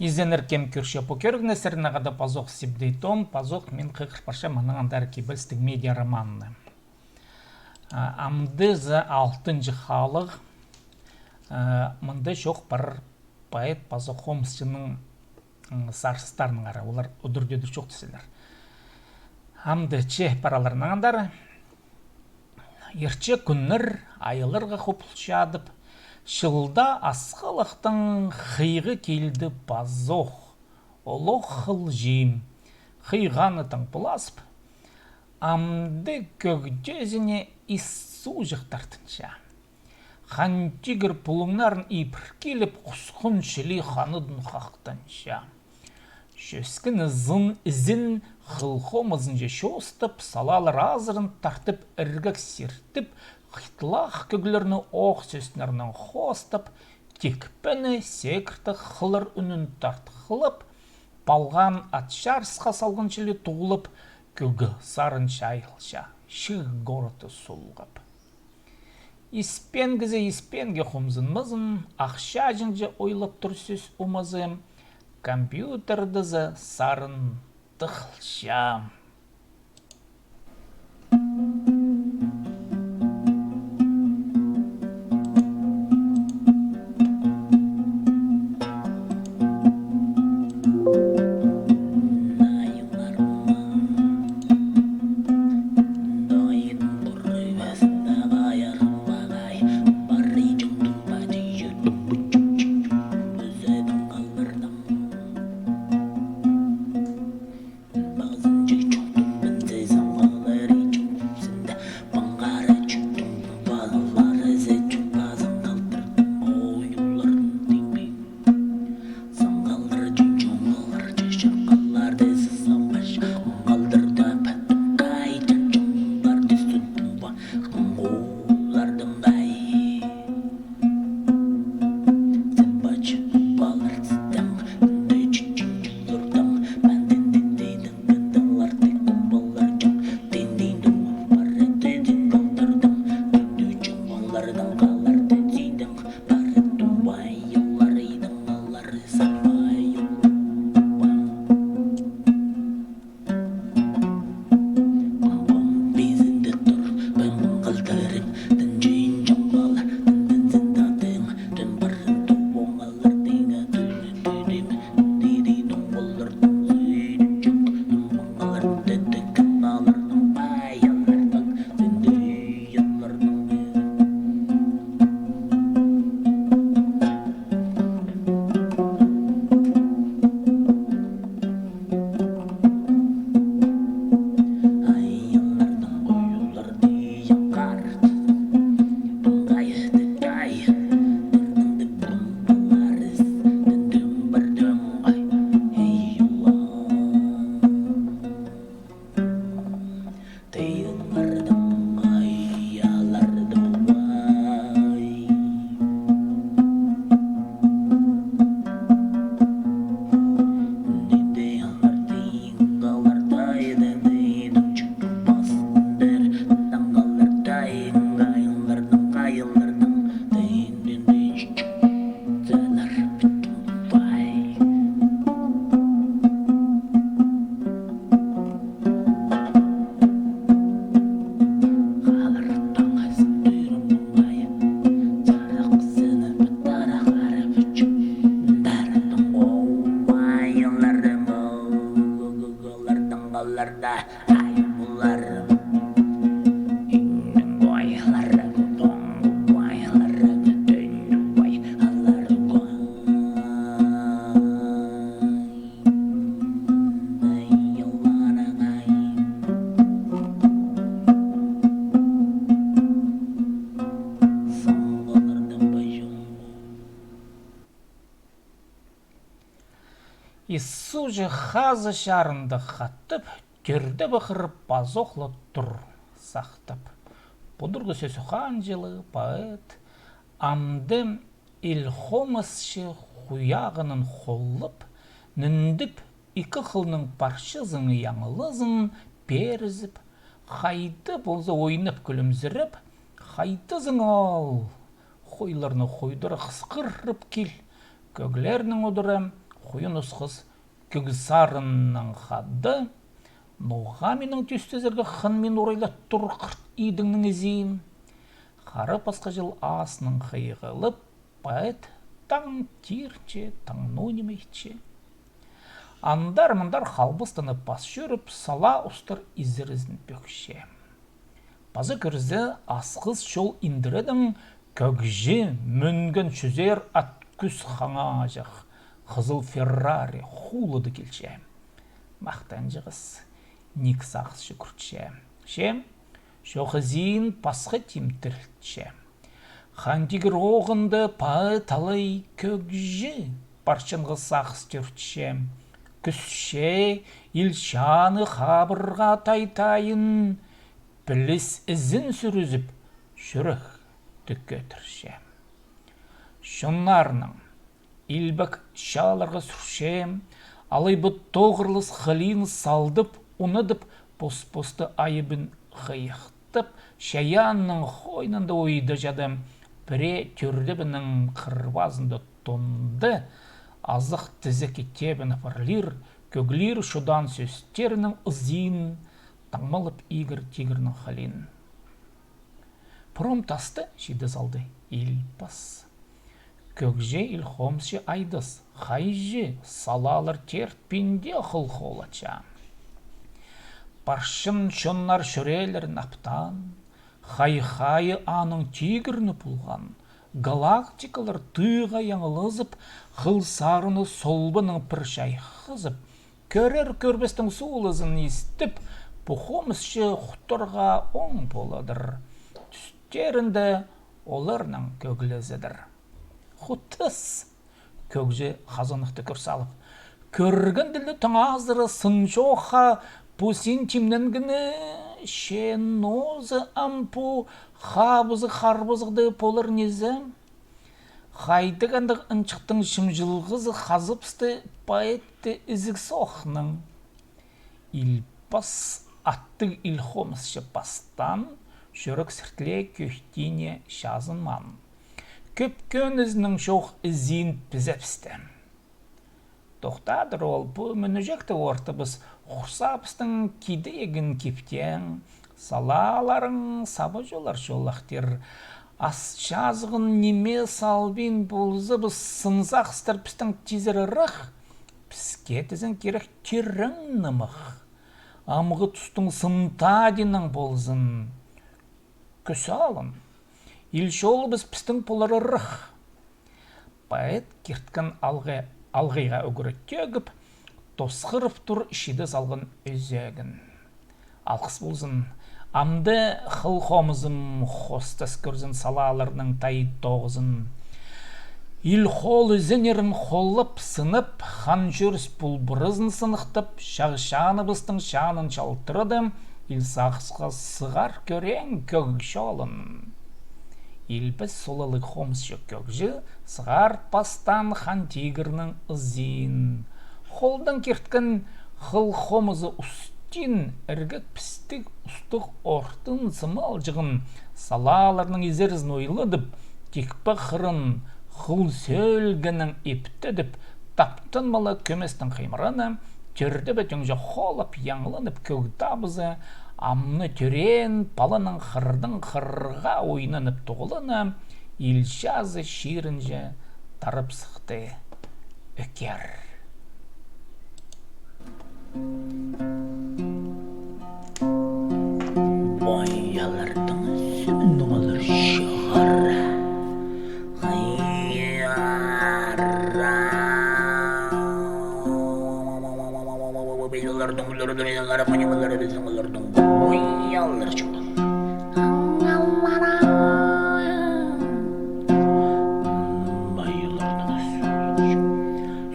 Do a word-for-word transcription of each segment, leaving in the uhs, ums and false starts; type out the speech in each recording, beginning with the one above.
Изеннер, кем кӧрче пу кӧрігні, сірернең хада пазох Сибдей Том, пазох мин хығыр парчам анаң андар кибелістіг медиа романны. А, амды за алтынҷы халығ, а, мында чоох пар поэт пазох хомысчының, м, сарыннарынаңар, олар удур-тӧдір чоохтасчалар. Амды че паралар анаң андар. Иртче кӱннер айыларға хопылчадып, чылда асхалахтаң хыйғы килді пазох, олох хылчым, хыйғаны тың пылазып, амды кӧгдезіне ис суғҷых тартынча. Хан тигір пулуңнарын ибіркелеп, хусхун чіли ханнадын хахтанча. Чӧскін ізін, ізін хыл хомызынҷа чоостап, салалар азырын тартып, іргек сиртіп, хытлах кӧглерні ох сӧснернең хоостап, тикпені секіртіг хыллар ӱнін тартхылап, палған ат чарысха салған чіли туғлап, кӧгі сарын чайылча, чіг городты сулғап. Испен кізі испенге хомзынмазын, ах чааҷынҷа ойлап тур сӧс умазы, компьютердезі сарын тыхылча. Ис суғҷы хазы чарында хатып, тӧрде пығырып, пазох ла тур сахтап. Пудурғы сӧсі ханҷылы поэт амды ил хомысчы хуяғынаң холлап, ніндіп, ікі хылның парчазын, яңылызын пирізіп, хайда полза ойнап, кӱлімзіреп, хайдазың ол, хойларны хойдыра хысхырып кил, кӧглернің удура Хуйын осхас кӧг сарыннаң хада, ноға минің тӧстезерге хынмин орайла тур хырт идіңнің ізін? Хара пасха чыл ааснын хыйғылап, поэт таң тирче, таң ноо ниме итче. Андар-мындар халбастанып пас чӧріп, сала устар изерізін пӧкче. Паза кӧрзе, Асхыс чол индіредең кӧгҷі мӱнген чӱзер ат кӱс хаңаҷах, хызыл Феррари хулада килче. Махтанҷағас, ниик сағысчы кӧрче. Че, чоох ізін пасха тим тірілтче. Хан тигір оғында поэт алай кӧгҷі парчанға сағыс тӧртче. Кӱсче, ил чаны хабырға тай-тайын, піліс ізін сӱрізіп, чӱрек тӱкетірче. Чоннарның илбек чааларға сӱрче, алай пу тоғырлас хылиин салдып, ундадып, пос-посты айыбын хыйыхтап, чайаанның хойнында ойда чада, пірее тӧрдебінің хырвазында тонды, азах тізеке тебініп парлир, кӧглир чодаан сӧстерінің ызын, таңмалап игір тигірнің хылиин. Пурум тасты чиді салды Илбас. Кӧгҷі Ил Хомысчы айдас: хайҷы, салаалар тертпинде хыл-хол ача. Парчан чоннар чӱреелерін аптаан, хай-хайы аның тигірні пулған, галактикалар тыыға яңылызып, хыл сарыны солбының пір чайхызып, кӧрер-кӧрбестең суулызын истіп, пу хомысчы хутарға оң поладыр. Тӱстерінде оларның кӧглезідір. Хутас! Кӧгҷі хазанахты кӧр салып: кӧрген тілі тың азыра сын чоохха, пу син тимненгені, че нооза ам пу хабызығ-харбызығ даа полар низе? Хайдағ андағ ынчыхтың чымчылғызы хазыбысты поэтті ізіг соохнаң? Илбас аттығ Ил Хомысчы пастаан, чӱрек сіртле кӧхтине чазынмаан. Кӧп кӧнізінең чоох ізін пізебісті. Тохтадыр ол, пу мӱнүҷекті ортабыс, хурсабыстың кидегін киптең, салааларың саба чолар чолахтир. Ас чазығын ниме салбин ползабыс, сын сағыстар пістің тизер ырах, піске тізең кирек тирең нымах. Амғы тустың сын тадинаң ползын кӱс алын. Ил чолыбыс пістің полар ырах. Поэт кирткен алғы-, алғыйға ӱгре тӧгіп, тосхырып тур чиді салған ӧзегін. Алғыс ползын. Амды хыл хомызым хостас кӧрзін салааларның тай тоғызын. Ил хол ӧзеннерін холлап, сынап, хан чӧріс пулбырызын сыныхтап, чағ-чааныбыстың чаанын чалтырады, ил сағысха сығар кӧрең кӧг чолын. Илбес солалығ хомысчы кӧгҷі сығар пастаан хан тигірнің ызын. Холдаң кирткен хыл хомызы устин іргек пістіг устығ ортын сымалҷығын, салааларның изерізін ойладып, тикпе хырын хыл сӧлгенең иптедіп, таптанмала кӧместің хыймыраны, тӧрдебе тӧңҷе холап яңыланып кӧг табызы, амны тӧреен паланың хырдаң хырға ойнанып тоғыланы, ил чазы чирінҷе тарап сыхты ӧкер. Баяларның сӧмін оңалар чығара. Хайара. Баяларның ӱлері, дүниелері, панималары, біздің олардың баялар чоғын. Баяларның сӧмін.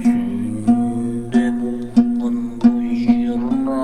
Сӱнде болған бу чирні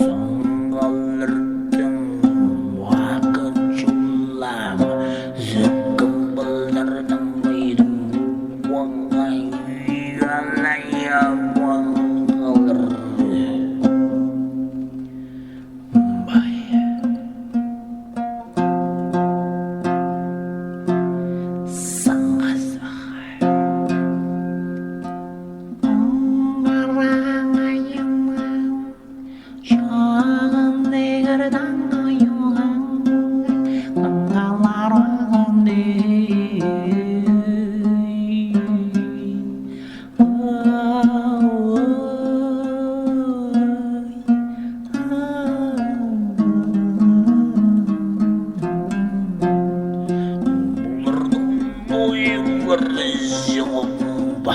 Саңғаллардың уағын чулам, зіккім пылдырдың байдың уағай, уағай, уағалар. Бай. Саңғас. Оңғараңайым. Чағын егер таң ойуған, таңғалар оған дей. Олардың ойынлары жоғын ба?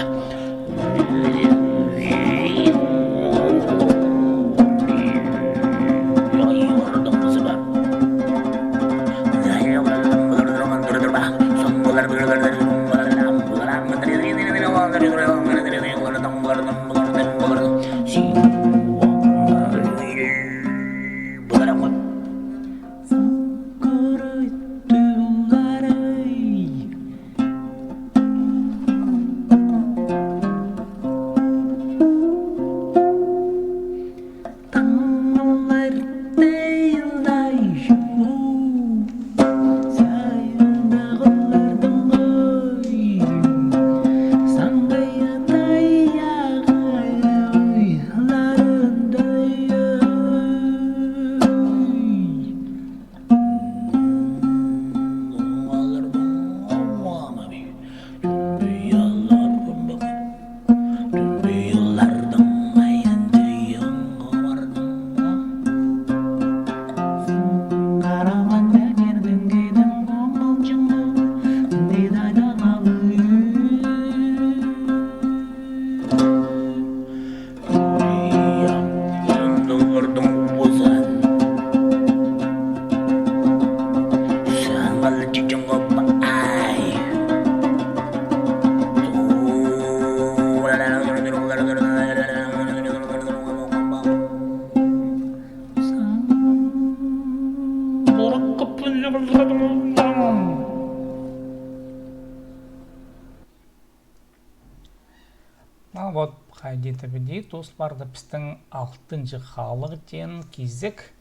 А вот хайди тіпче, тоос парды пістің алтынҷы халығ теен кизек.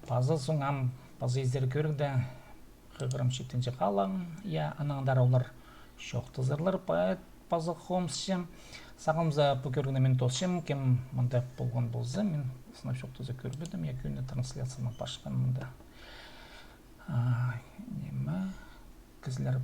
Паза соң ам, паза изер кӧрігде, хығырым читінҷі халығ. Я, анаң андар олар чоохтазарлар, поэт паза хомысчы. Сағам за пу кӧрігні мин тоосчам, кем мында полған полза, мин сынап чоохтаза кӧрбедім, я, кӧні трансляцияны пасхан мында. А, ниме, кізілер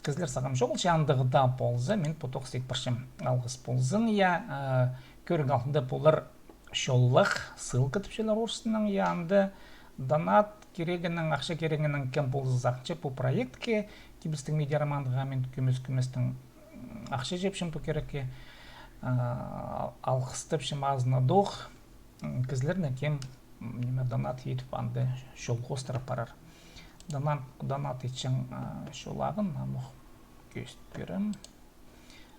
Кізілер сағам чоғыл, че андағ даа полза, мин пу тоғыс ит парчам. Алғыс ползын, я, э, кӧріг алтында полар чоллах, ссылка тіпчелер орыстың, я, анда донат кирегінең, ахча кирегінең кем полза сағынча пу проектке, кибістің медиароманға мин кӧмес-кӧместең, м, ахча чыыпчам пу кирекке, э, алғыстапчам азынадох. М, кізілерні кем, м, ниме, донат идіп, анда чол хоостыра парар. Донат, донат итчең, а, чолағын, ам ох кӧзіт пирем.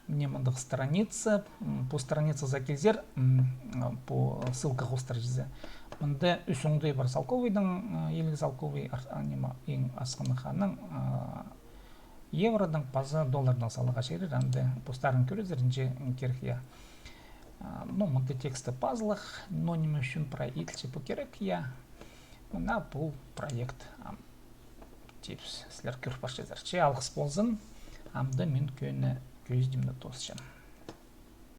Мына мындағ страница, м, пу страницазар килзер, м, пу ссылка хоостыра чізе. Мында ӱс оңдай пар салковыйдаң, а, иліг салковый, ар-, а, ниме, иң асхынах аның, а, евродаң паза доллардаң саларға чарир, анда постарың кӧрерзер, нинҷе кирек, я. А, ну, мында тексті пазылых, но ниме ӱчӱн прай иділче пу кирек, я. Мына пу проект, ам, типс, сірер кӧр парчазар. Че алғыс ползын, амды мин кӧні кӧзідімні тоосчам.